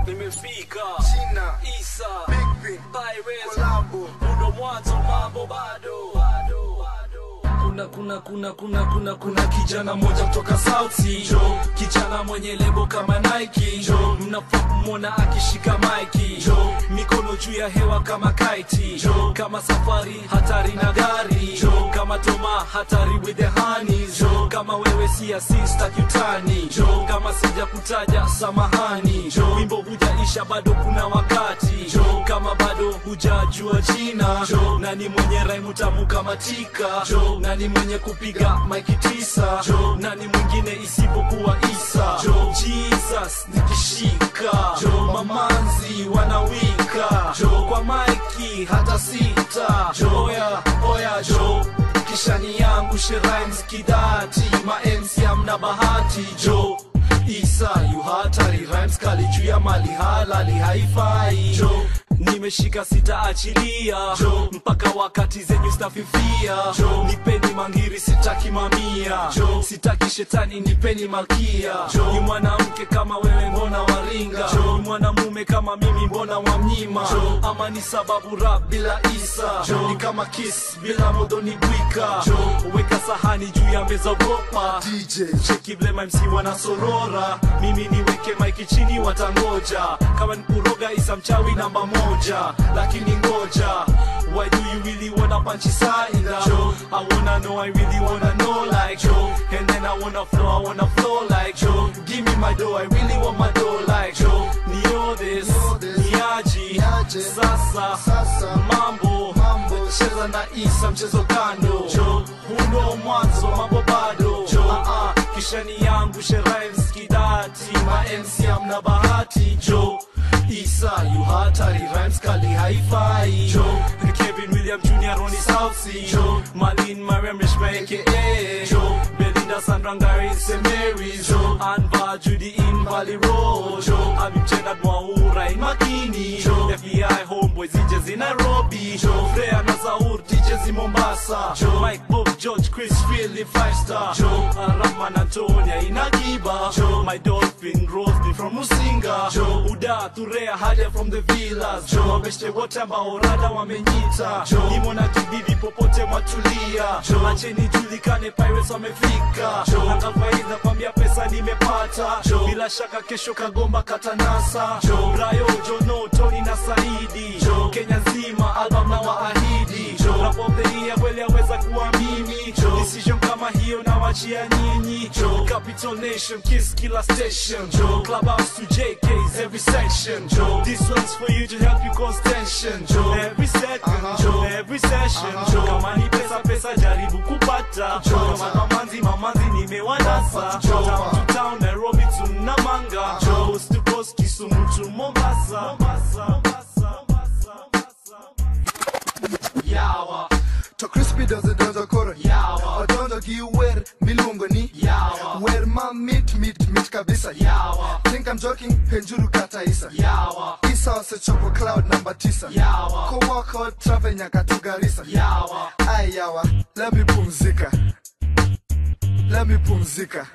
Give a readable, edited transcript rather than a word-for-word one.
Nimefika China, Isa, Big Pin, Pirates, Kolabo, Mundo mwanzo mambo bado. Kuna kijana moja kutoka South Sea, Joe. Kijana mwenye lebo kama Nike, Joe. Mnafaa kumwona akishika maiki, Joe. Mikono juu ya hewa kama kaiti, Joe. Kama safari hatari na gari, Joe. Kama Toma hatari with the honey, Joe. Kama wewe si assista kiutani, Joe. Kama sija kutaja samahani, Joe. Wimbo hujaisha bado kuna wakati, Joe. Kama bado hujajua jina, Joe. Nani mwenye rhyme tamu kama tika, Joe. Nani mwenye kupiga maiki 9, Joe. Nani mwingine isipokuwa Isa, Joe. Jesus nikishika, Joe. Mamanzi wanawika, Joe. Kwa maiki hata sita, Joe. Oya, oya Joe. Kisha niangushe rhymes kidati, ma MC hamna bahati, Joe. Isa yu hatari, rhymes kali juu ya mali halali haifai, Joe. Nimeshika sitaachilia, Joe. Mpaka wakati zenyu stafifia, Joe. Nipeni mangiri sitaki mamia, Joe. Sitaki shetani nipeni malkia, Joe. Ni mwanamke kama wewe mbona waringa, Joe. Ni mwanamume kama mimi mbona wamnyima, Joe. Ama ni sababu rap bila Isa, Joe. Ni kama kiss bila modo ni gwika, Joe. Weka sahani juu ya meza ogopa, DJ Cheki blema MC wanasorora, mimi niweke maiki chini watangoja. Kama nikuroga Isa mchawi namba moja, lakini ngoja. Why do you really wanna punch inside? Joe? I wanna know, I really wanna know like Joe. And then I wanna flow like Joe. Give me my dough, I really want my dough like Joe. Nio this, niaji, sasa, Sasa, mambo, mambo. Cheza na Isa mchezo kando, Joe. Hundo mwanzo mambo bado, Joe. Kisha niangushe rhymes kidati, ma MC hamna bahati, Joe. Isa yu hatari, rhymes kali haifai, Joe. Kevin William Jr. Ronnie Southsea, Joe. Malin Mariam Rishma aka Joe. Belinda Sandra Ngari St. Mary's, Joe. Anva Judy in Valley Road, Joe. Habib Chenad Mwaura in Makini, Joe. FBI homeboys DJs in Nairobi, Joe. Freya Nazaur DJs in Mombasa, Joe. Mike Bob George Chris Philly 5 star, Joe. Rahman Antonia in Akiba, Joe. My dolphin Rosie from Musinga, Joe. Uda Turea Hadia from the villas, Joe. Wabeshte wote ambao rada wamenyita, Joe. Nimona kibibi popote mwatulia, Joe. Acheni julikane Pirates wamefika, Joe. Angalfaiz nakwambia pesa nimepata, Joe. Bila shaka kesho Kagomba katanasa, Joe. Brayo, Jono, Tony na Saidi, Joe. Kenya nzima album na waahidi, Joe. Rap of the year kweli aweza kuwa mimi, Joe. Decision kama hiyo na wachia nyinyi, Joe. Capital Nation, Kiss Killer Station, Joe. Clubhouse to JK's every section, Joe. This one's for you to help you cause tension, Joe. Every second, Joe. Every session, Joe. Kama ni pesa pesa jaribu kupata, Joe. Kama mamanzi mamanzi nimewanasa, Joe. Town to town, Nairobi to Namanga, Joe. Coast to coast, Kisumu to Mombasa, Mombasa, Mombasa, Mombasa, Mombasa. Yawa, To crispy does it does koro, Yawa. Odonjo gi wer miluongo ni Yawa. Wer ma mit mit mit kabisa, Yawa. Think I'm joking, penjuru kata Isa, Yawa, Isa osechopo cloud number 9, Yawa. Kowako travel nyaka to Garissa, Yawa. Ay yawa, let me pumzika, let me pumzika.